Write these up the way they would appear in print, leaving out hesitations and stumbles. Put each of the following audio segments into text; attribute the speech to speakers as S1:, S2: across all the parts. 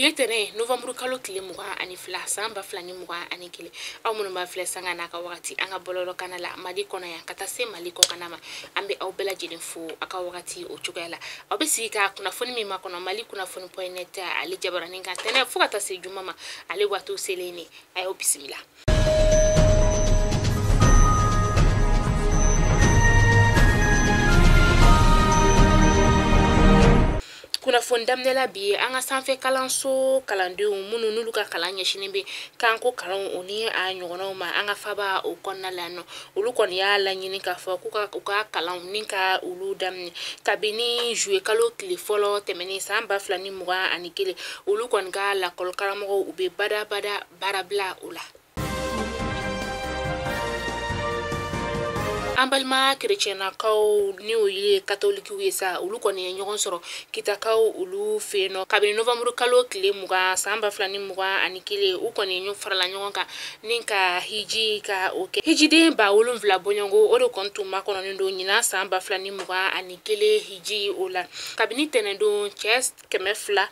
S1: Bi ye tɛnɛ novembre kalo tile 22 san 2021. Aw minnu b'a filɛ sanga n'a ka wagati an ka bɔlɔlɔ kana la Mali kɔnɔ yan ka taa se Mali kɔkanna ma, an bɛ aw bɛɛ lajɛlen fo aw ka wagati o cogoya la. Aw bɛ sigi ka kunnafoni min makɔnɔ Mali kunnafoni point net ale jabaranin kan tɛnɛ fo ka taa se juma ma, ale waatiw selen ne a y'aw bisimila. Kunnafoni daminɛ la bi an ka sanfɛ kalanso kalandenw minnu n'olu ka kalan ɲɛsinnen bɛ kanko kalanw o ni a ɲɔgɔnnaw ma an ka faba o kɔnɔna la yan nɔ, olu kɔni y'a laɲini k'a fɔ k'u ka u ka kalanw ni ka olu daminɛ kabini juillet kalo tile fɔlɔ tɛmɛnen san 2021. Olu kɔni ka lakɔli karamɔgɔw u bɛ badabada baarabila o la. An balima kerecɛnnakaw ni o ye katolikiw ye sa, olu kɔni ye ɲɔgɔn sɔrɔ kitakaw olu fɛ yen nɔ kabini novembre kalo tile 20 san 2021. U kɔni ye farala ɲɔgɔn kan ni ka hiji ka o kɛ. Hijiden 7000 bɔɲɔgɔnko o de kɔni tun makɔnɔnen don ɲinan san 2021 hiji o la. Kabini tɛnɛndon cɛ 203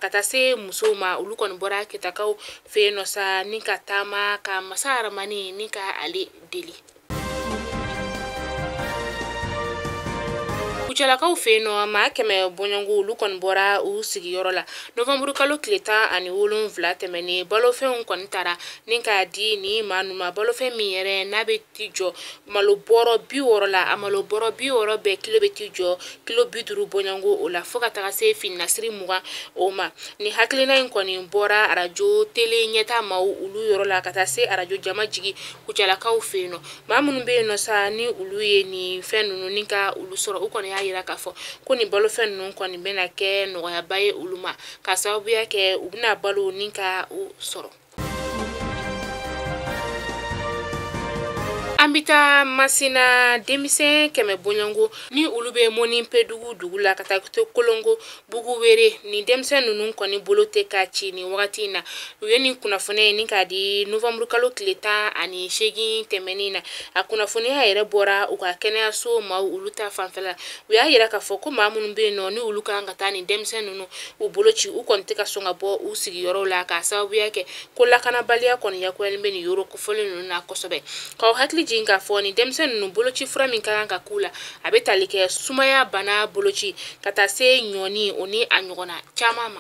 S1: ka taa se musow ma, olu kɔni bɔra kitakaw fɛ yen nɔ sa ni ka taama ka masa Aramani ni ka ale deli. Kucalakaw fɛ yen nɔ maa 100 bɔɲɔgɔnko olu kɔni bɔra u sigiyɔrɔ la novembre kalo tile 17 tɛmɛnen. Balofɛnw kɔni taara ni k'a di ni maa ninnu ma. Balofɛn min yɛrɛ n'a bɛ t'i jɔ malo bɔrɔ 60 la, a malo bɔrɔ 60 bɛɛ kilo bɛ t'i jɔ kilo 50 bɔɲɔgɔnko o la fo ka taga se fininasiri 20 o ma. Ni hakilina in kɔni bɔra arajo tele ɲɛta maaw olu yɔrɔ la ka taa se arajo jama jigi Kucalakaw fɛ yen nɔ. Maa minnu bɛ yen nɔ sa ni olu ye nin fɛn ninnu ni ka olu sɔrɔ, u kɔni y'a yira k'a fɔ ko nin balofɛn ninnu kɔni bɛna kɛ nɔgɔyaba ye olu ma ka sababuya kɛ u bɛna balo ni ka u sɔrɔ. An bɛ taa Masina denmisɛn 100 bɔɲɔgɔnko ni olu bɛ Mɔninpedugu dugu la ka taa to Kolongo Buguwere. Nin denmisɛn ninnu kɔni bolo tɛ ka ci nin wagati in na. U ye nin kunnafoniya ye ni k'a di novembre kalo tile 18 tɛmɛnen na. A kunnafoniya yɛrɛ bɔra u ka kɛnɛyaso maaw olu ta fanfɛla. U y'a yira k'a fɔ ko maa minnu bɛ yen nɔ ni olu kan ka taa nin denmisɛn ninnu u bolo ci, u kɔni tɛ ka sɔn ka bɔ u sigiyɔrɔw la k'a sababuya kɛ ko lakanabaliya kɔni yakuyalen bɛ nin yɔrɔ kofɔlen ninnu na kosɛbɛ. K'aw hakili jigin k'a fɔ nin denmisɛn ninnu boloci fura min ka kan ka k'u la, a bɛ tali kɛ sumaya bana boloci ka taa se ɲɔni o ni a ɲɔgɔnna caman ma.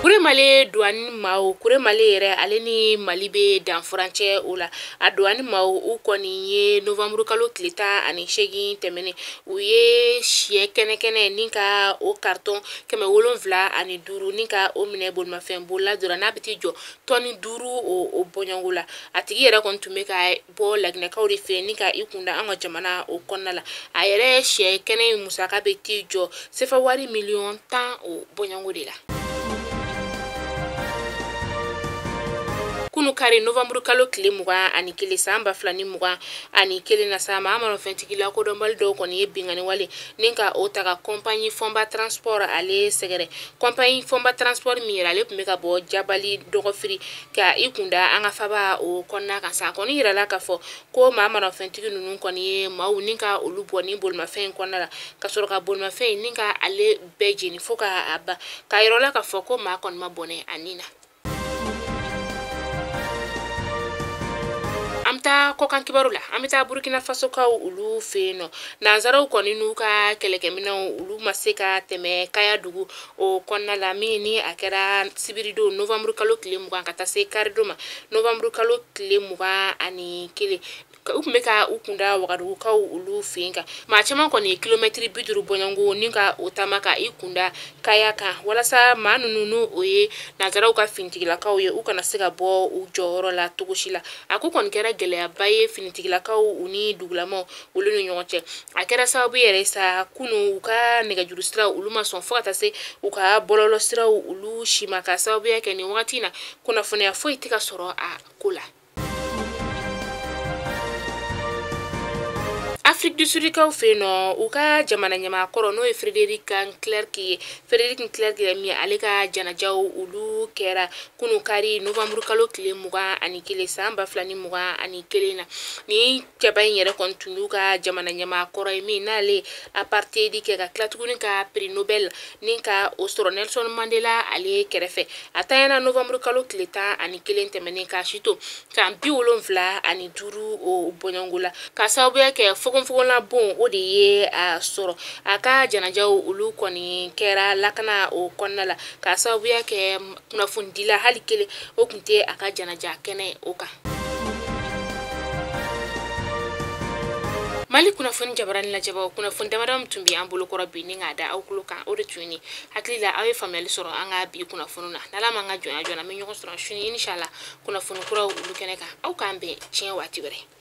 S1: Kuremale douane maaw, Kuremale yɛrɛ ale ni Mali bɛ danfurancɛ o la. A douane maaw u kɔni ye novembre kalo tile 18 tɛmɛnen, u ye siyɛ kɛnɛkɛnɛ ni ka o carton 705 ni ka o minɛ bolimafɛn bolila dɔrɔn n'a bɛ t'i jɔ tɔni 5 o bɔɲɔgɔnko la. A tigi yɛrɛ kɔni tun bɛ ka bɔ Laginɛkaw de fɛ ni ka i kunda an ka jamana o kɔnɔna la. A yɛrɛ siyɛ kɛnɛ in musaka bɛ t'i jɔ sefa wari miliyɔn 10 o bɔɲɔgɔnko de la. Kunu kari novembre kalo tile 21 san 2021 na sa, maa marafɛntigi lakodɔnbali dɔw kɔni ye binkanni wale ni ka o ta ka compagnie Fɔnba Transport ale sɛgɛrɛ. Compagnie Fɔnba Transport min yɛrɛ ale tun bɛ ka bɔ Jabali Dɔgɔfiri ka i kunda an ka faba o kɔnɔna kan sa. A kɔni yirala k'a fɔ ko maa marafɛntigi ninnu kɔni ye maaw ni ka olu bɔ ni bolimafɛn in kɔnɔna la ka sɔrɔ ka bolimafɛn in ni ka ale bɛɛ jeni fo ka a ban, k'a yir'aw la k'a fɔ ko maa kɔni ma bɔnɛ a ni na. An bɛ taa kɔkan kibaru la, an bɛ taa Burkina Faso kaw olu fɛ yen nɔ. Nanzaraw kɔni n'u ka kɛlɛkɛminɛnw olu ma se ka tɛmɛ Kaya dugu o kɔnɔna la, min ni a kɛra sibiridon novembre kalo tile 20 ka taa se karidon ma novembre kalo tile 21. U tun bɛ ka u kunda Wagadugukaw olu fɛ yen kan. Maa caman kɔni ye kilomɛtiri 50 bɔɲɔgɔnko ni ka o taama ka i kunda Kaya kan walasa maa ninnu n'o o ye nanzaraw ka finitigilakaw ye, u kana se ka bɔ u jɔyɔrɔ la cogo si la. A ko kɔni kɛra gɛlɛyaba ye finitigilakaw u ni dugulamaw olu ni ɲɔgɔn cɛ. A kɛra sababu yɛrɛ sa kunu u ka nɛgɛjuru siraw olu ma sɔn fo ka taa se u ka bɔlɔlɔ siraw olu si ma, ka sababuya kɛ nin wagati in na kunnafoniya foyi tɛ ka sɔrɔ a ko la. Afrique du Sud kaw fɛ yen nɔ, u ka jamana ɲɛmaa kɔrɔ n'o ye Frédéric Klerk ye, Frédéric Klerk yɛrɛ min ale ka janajaw olu kɛra kunu kari novembre kalo tile 21 san 2021 na. Ni cɛba in yɛrɛ kɔni tun y'u ka jamana ɲɛmaa kɔrɔ ye min n'ale apartheid kɛ ka tila tuguni ka prix Nobel ni ka o sɔrɔ Nelson Mandela ale kɛrɛfɛ. A tanyana novembre kalo tile 11 tɛmɛnen k'a si to san 75 o bɔɲɔgɔnko la, ka sababuya kɛ fogonfogonla bon o de ye a sɔrɔ. A ka janajaw olu kɔni kɛra lakana o kɔnɔna la, ka sababuya kɛ kunnafonidila hali kelen o tun tɛ a ka janaja kɛnɛ o kan. Mali kunnafoni jabarani lajɛbaw, kunnafoni damadɔ min tun bɛ an bolokɔrɔ bi ni k'a da aw tulo kan, o de tun ye. Hakili la aw ye faamuyali sɔrɔ an ka bi kunnafoni na. N'Ala m'an ka jɔnya joona, an bɛ ɲɔgɔn sɔrɔ sini inshallah kunnafoni kuraw olu kɛnɛ kan. Aw k'an bɛn tiɲɛ waati wɛrɛ.